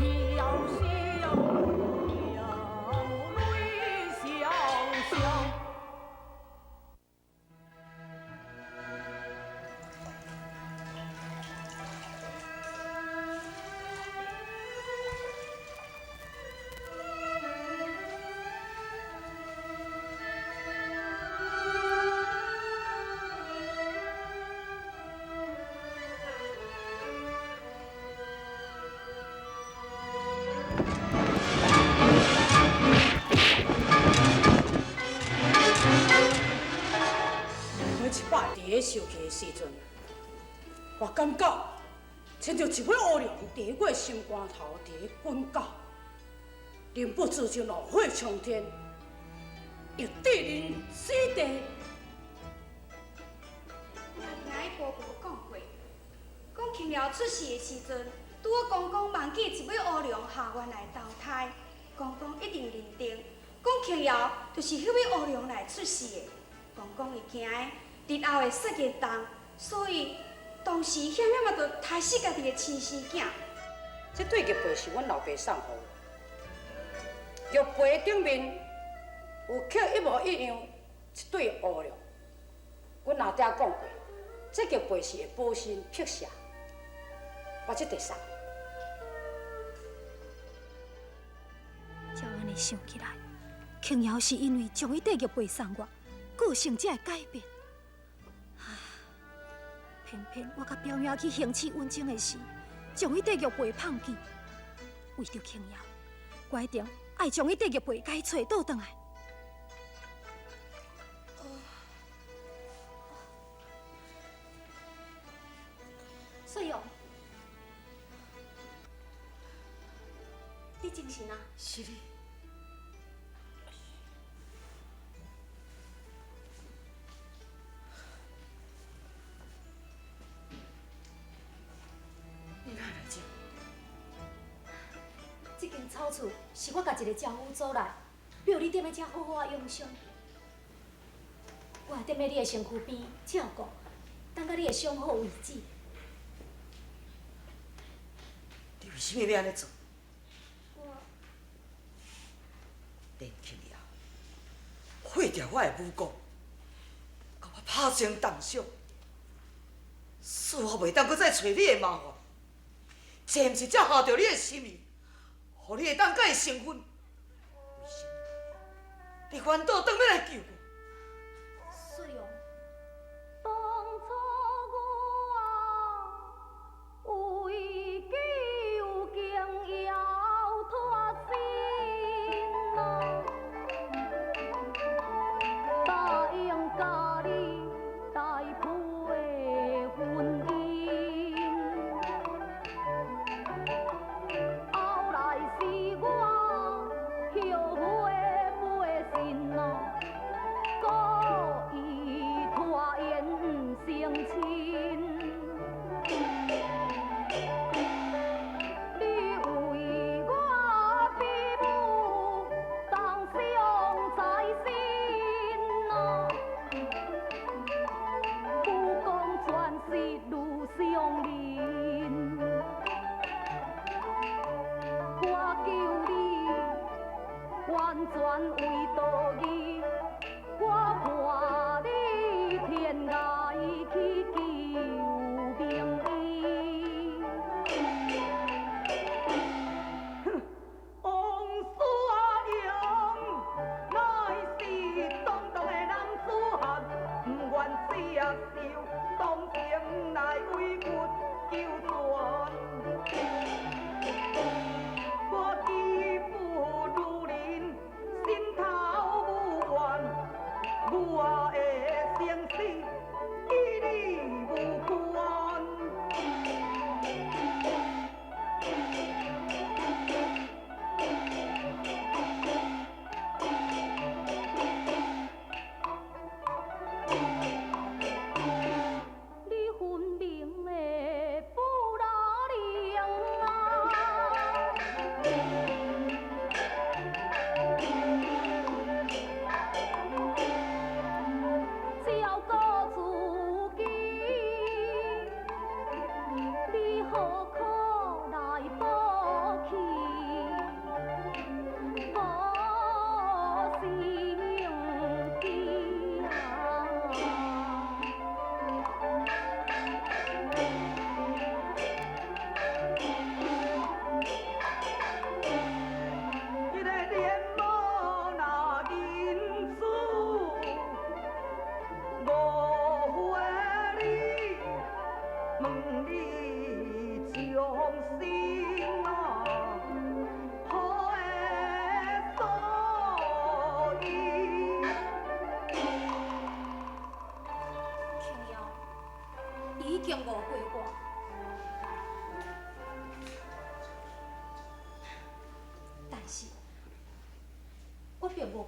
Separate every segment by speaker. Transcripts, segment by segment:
Speaker 1: 悄悄，泪潇潇。每一擺佇咧受氣的時陣，我感覺親像一尾烏龍佇我的心肝頭佇咧滾攪，忍不住就怒火沖天，欲置人死地。
Speaker 2: 聽伊婆婆講過，講瓊瑤出世的時陣，拄好公公夢見一尾烏龍下願來投胎，公公一定認定，講瓊瑤就是彼尾烏龍來出世的。公公會驚日後會說嚴重，所以當時險險仔就刣死家己的親生囝。
Speaker 1: 這對玉佩是阮老爸送予我，玉佩頂面有刻一模一樣一對烏龍。阮阿爹講過，這玉佩是會保身辟邪，我這塊送。
Speaker 2: 照按呢想起來，瓊瑤是因為將彼塊玉佩送我，個性才會改變。唉，偏偏我佮表兄去行刺溫情的時，將彼塊玉佩碰見，為著瓊瑤，我一定愛將彼塊玉佩共伊揣倒轉來。
Speaker 3: 雪蓉，你精神啊？
Speaker 4: 是你。你哪來這？
Speaker 3: 這間草厝是我共一个招夫租來，予你踮咧遮好好仔養傷。我會踮咧你的身軀邊照顧，等到你的傷好為止。
Speaker 4: 你為啥物欲按呢做？
Speaker 3: 我
Speaker 4: 連慶瑤，毀掉我的武功，共我拍成重傷，使我袂當閣再揣你的麻煩。這毋是才合著你的心意，予你會當佮伊成婚？為啥物你反倒轉欲來救我？
Speaker 3: 雪蓉，
Speaker 1: 當初我為救瓊瑤脫身啊，答應佮你來配婚姻。後來是我後悔背信啊，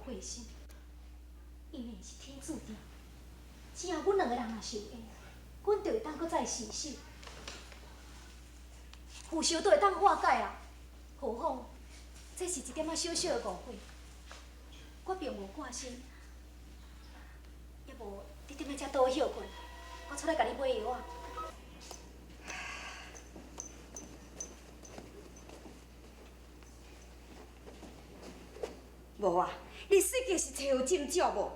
Speaker 3: 悔心，因为是天注定。只要阮两个人若是有缘，阮就会当阁再携手，父仇都会当化解啊。何况这是一点仔小小的误会，我并无挂心。要无你踮咧遮倒歇困，我出来共你买药仔。
Speaker 2: 无啊，你细个是揣有斟酌无？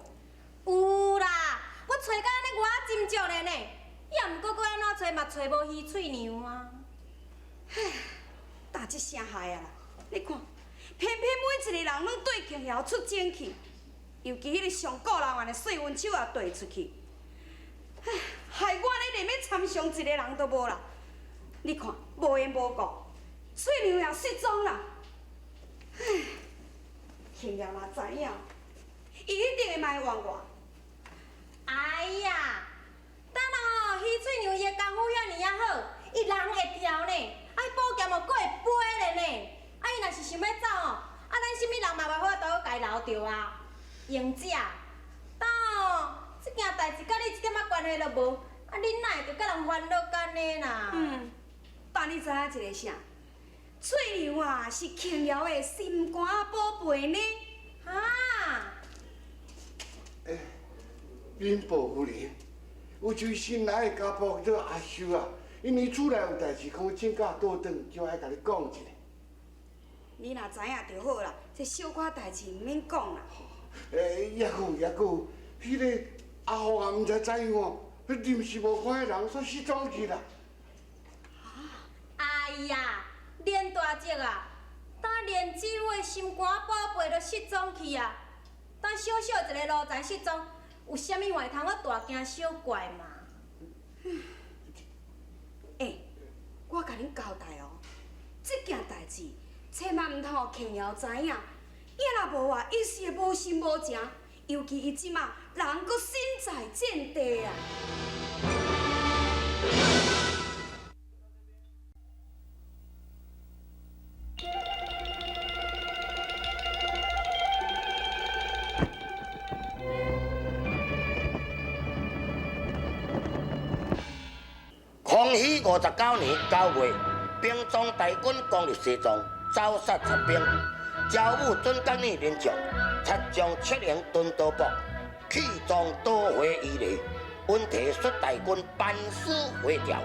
Speaker 5: 有啦，我揣到按呢，我斟酌咧呢。也毋过阁按怎揣嘛揣无鱼喙娘啊。
Speaker 2: 唉，打这声害啊啦！你看，偏偏每一个人拢对庆瑶出精气，尤其彼个上顾人缘的细温手也递出去，唉，害我咧连欲参详一个人都无啦。你看，无缘无故，翠娘也失踪啦。唉，庆瑶若知影，伊一定会埋怨我。
Speaker 5: 哎呀，等下吼，许翠娘伊的功夫遐尔仔好，伊人会跳呢，啊，伊宝剑哦，阁会飞咧呢。啊，伊若是想欲走哦，啊，咱啥物人嘛袂好拄共伊留著啊。英姐，等哦，这件代志佮你一点仔关系都无，啊，你哪会著佮人烦恼按呢啦？
Speaker 2: 嗯，但你知影一个啥？翠娘啊，是庆瑶的心肝宝贝呢。
Speaker 5: 哈？
Speaker 6: 欸，林宝夫人，有一位新来的家婆叫做阿秀啊，因为厝内有代志，讲请假倒转，叫我爱共你讲一下。
Speaker 2: 你若知影就好啦，这小可代志毋免讲啦。
Speaker 6: 欸，抑阁有抑阁有，彼个阿凤也毋知怎样哦，临时无看彼人，煞失踪去啦。
Speaker 5: 哎呀，连大叔啊，当连姊夫的心肝宝贝都失踪去啊，当小小一个奴才失踪，有啥物话通阁大惊小怪嘛？
Speaker 2: 欸，我共恁交代哦，这件代志千万毋通予庆瑶知影，伊若无啊，伊是会无心无情，尤其伊这马人阁身在战地啊。
Speaker 7: 康熙59年9月，兵装大军攻入西藏，走杀贼兵。昭武准噶尔连将，插将七营屯刀泊，弃装倒回伊犁，温提率大军班师回朝。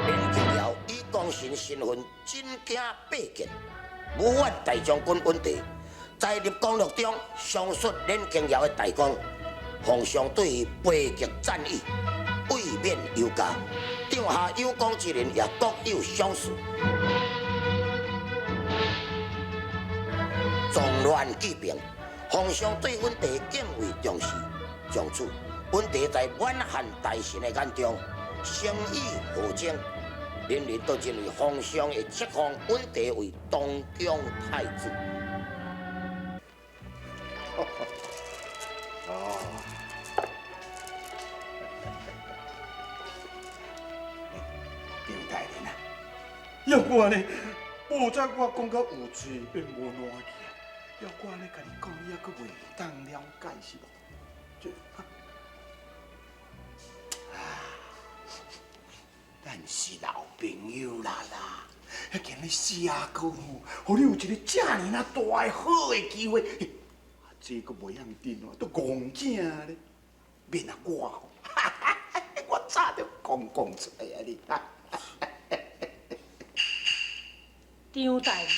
Speaker 7: 连庆瑶以功臣身份进京拜见武汉大将军温提，在立功录中详述连庆瑶的大功，皇上对伊备极赞誉，慰勉有加。帐下有功之人也各有赏赐。壮乱既平，皇上对温提更为重视。从此，温提在满汉大臣的眼中声誉号增。人人都认为皇上会册封温提为东宫太子。
Speaker 6: 哦，
Speaker 8: 张大人啊，要我按呢，无才我讲到有嘴变无烂去啊！要我按呢共你讲，你犹阁袂当了解是无？这啊，咱是老朋友啦啦，彼今日四阿哥吼，予你有一个遮尔仔大的好的机会，啊，这阁袂晓阵哦，都戆囝咧，免啊我吼，我早就讲讲出来啊你。
Speaker 1: 张大人，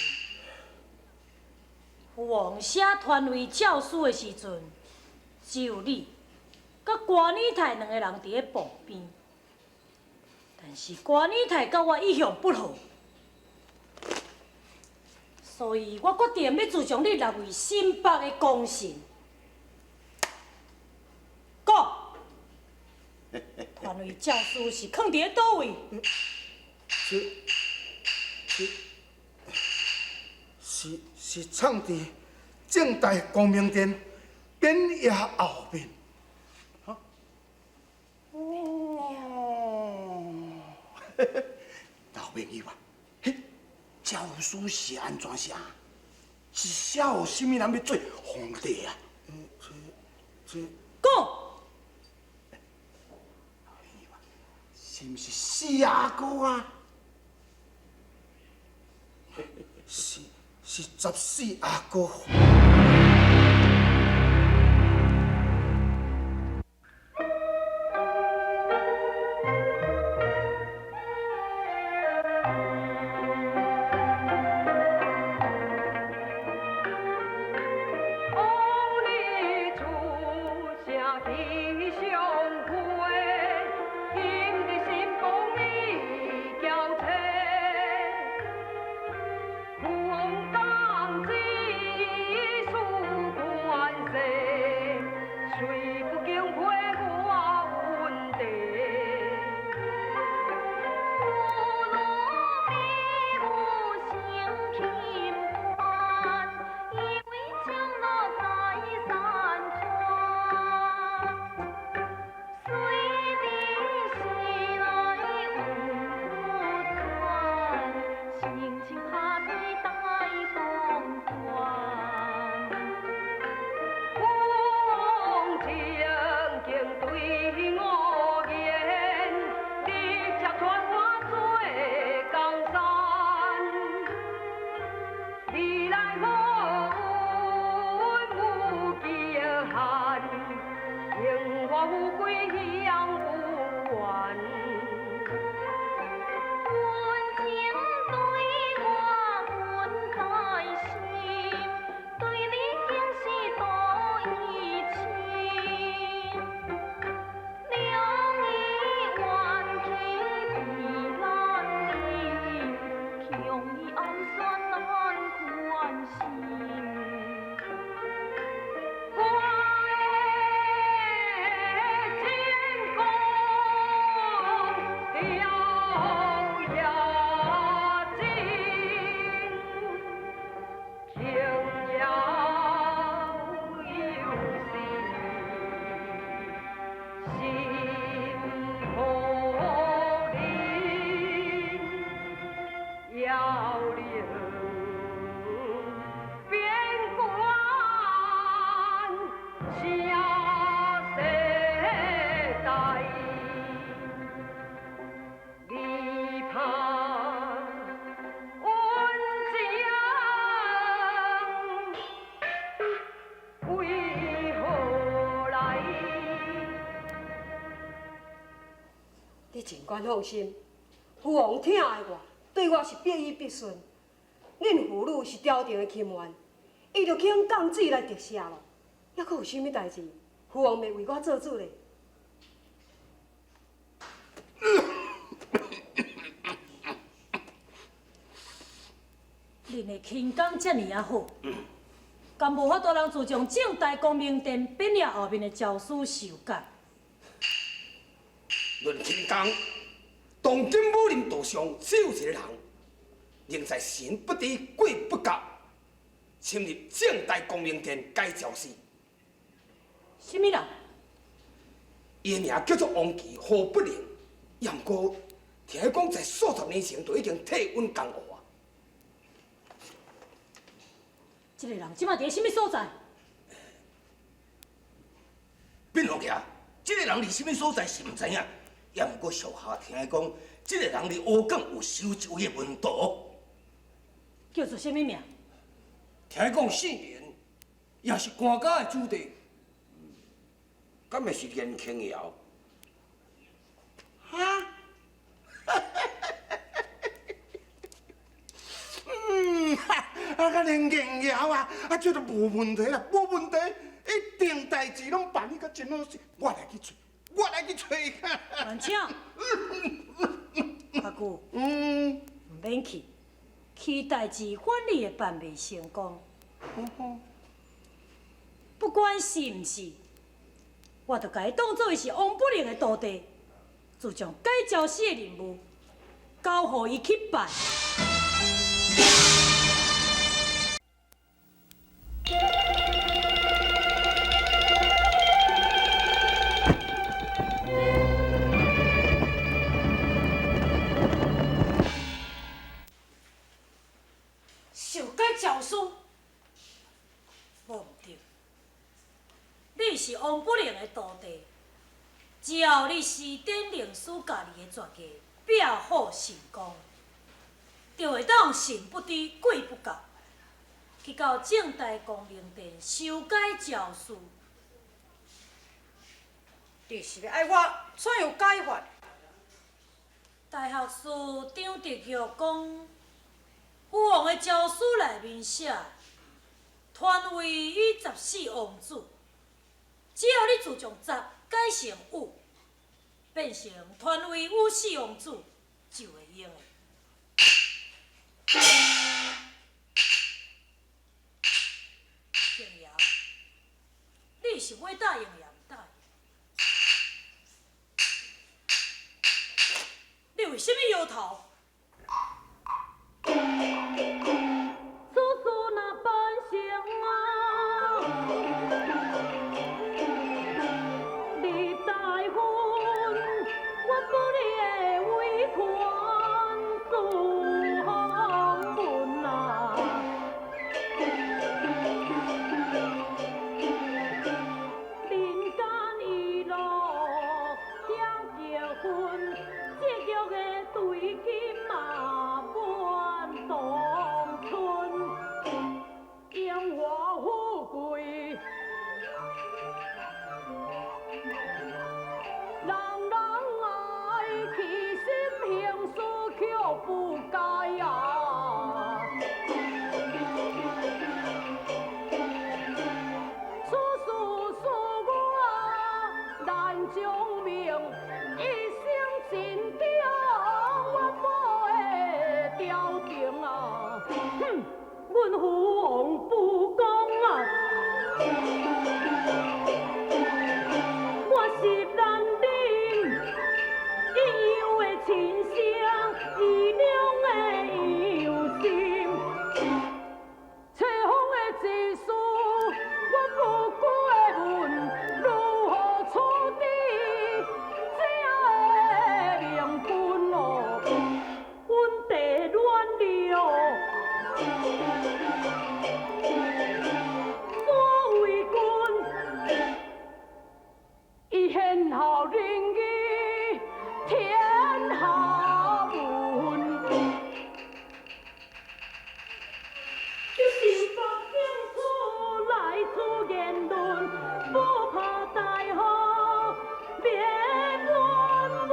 Speaker 1: 父王写传位诏书的时阵，只有你佮郭女太两个人伫咧旁边。但是郭女太佮我一向不和，所以我决定欲自将你纳为新北的功臣。讲，传位诏书是囥伫咧佗位？
Speaker 8: 是是是藏伫正大光明殿扁爷后面。哦，老朋友啊，彼诏书是按怎写？是写予啥物人欲做皇帝啊？这
Speaker 1: 讲，
Speaker 8: 老朋友啊，是毋是四阿哥啊？是14阿哥。
Speaker 1: 你尽管放心，父王疼爱我，对我是百依百顺。恁父女是朝廷的钦员，伊就肯降旨来特赦咯。犹阁有啥物代志，父王袂为我做主咧？
Speaker 9: 恁的轻功遮尔仔好，敢无法度人自将正大光明殿扁爷后面的诏书受改？
Speaker 10: 论轻功，当今武林道上只有一个人，能在神不知鬼不觉，深入正大光明殿改诏书。
Speaker 9: 啥物人？
Speaker 10: 伊的名叫做王琦，何不灵。也毋过听讲在数十年前就已经退隐江湖啊。
Speaker 9: 这个人这摆伫咧啥物所在？
Speaker 11: 变老爷，这个人伫啥物所在是毋知影。也毋过属下听讲，这个人伫乌港有收一位的门徒，
Speaker 9: 叫做啥物名？
Speaker 10: 听讲姓连，也是官家的子弟。
Speaker 7: 敢会是连清瑶？
Speaker 8: 哈？啊，甲连清瑶啊，啊，这都无问题啦，无问题，一定代志拢办理甲真好势，我来去揣。我来去揣。
Speaker 9: 万请，阿姑，毋免去，去代志反而会办袂成功。不管是毋是，我就共伊当做伊是王不灵的徒弟，就将改诏书的任务交予伊去办。诏书。无毋对，你是王不灵的徒弟，只要你施展灵师教你的绝艺，拼好成功，就会当神不知鬼不觉，去到正大光明殿修改诏书。
Speaker 1: 你是欲爱我怎样解法？
Speaker 9: 大学士张德玉讲，父王的诏书内面写，传位予14王子，只要你自从十改成五，变成传位予四王子，就会用的。庆瑶，你是欲答应也毋答应？你为啥物摇头？此事若办成啊，立大婚，我不会为权自访问啊。人间娱乐听结婚，这玉的对金嘛满当春，荣华富贵，人人爱，起心行事却不改啊。此事使我难将命，一生尽忠，我无会调停啊！哼，阮父王不公啊！我是难忍异样的亲生，异样的忧心。凄风的一事，我不顾的问，如何处置这个命运哦？阮地乱了，左为君，伊显孝仁义天下闻。就是北京出来出言论，不怕大雨灭阮们。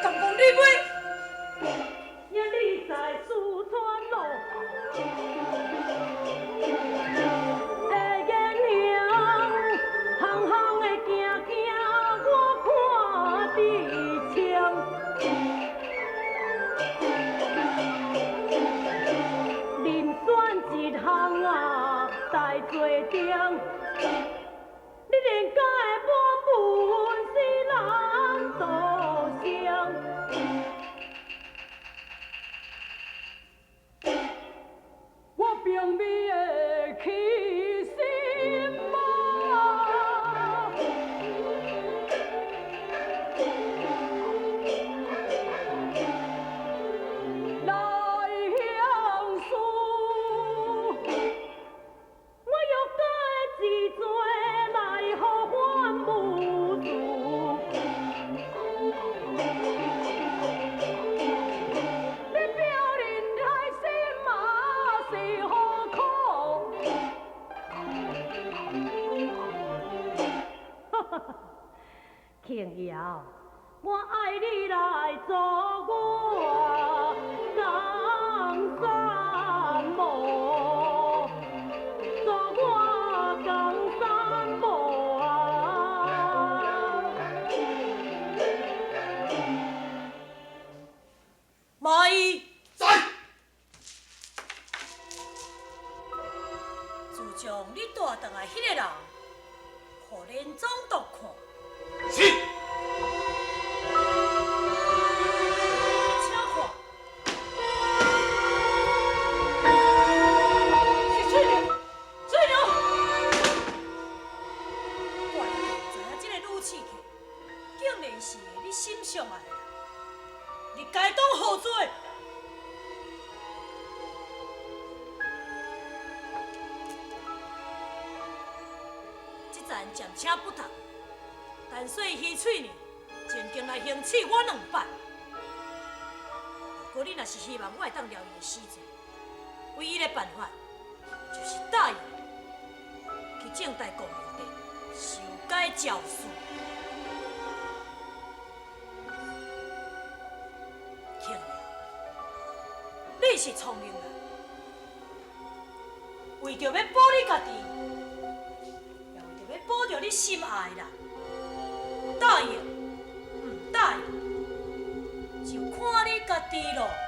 Speaker 1: 敢讲你袂？
Speaker 9: 呀，你在四川咯，的言行，行行的行行，我看得清。人选一项啊，大做定，你连敢会满文是难道成？我并未会起心魔。来行事，我欲改自罪来予反无事。你表人开心嘛是何苦？庆瑶，我爱你来做我江山无，做我江山无啊！马伊
Speaker 10: 在。
Speaker 9: 自从你带转来彼个人，予连总督看。
Speaker 10: 是。
Speaker 9: 请看。是你心上愛的人，你該當何罪？這陣暫且不談，但說許翠娘曾經來行刺我兩擺。如果你若是希望我會當了伊的死罪，唯一的辦法就是答應去正大光明殿修改詔書。慶瑤，你是聰明人，為著欲保你家己，也為著欲保著你心愛的人，答應毋答應，就看你家己囉。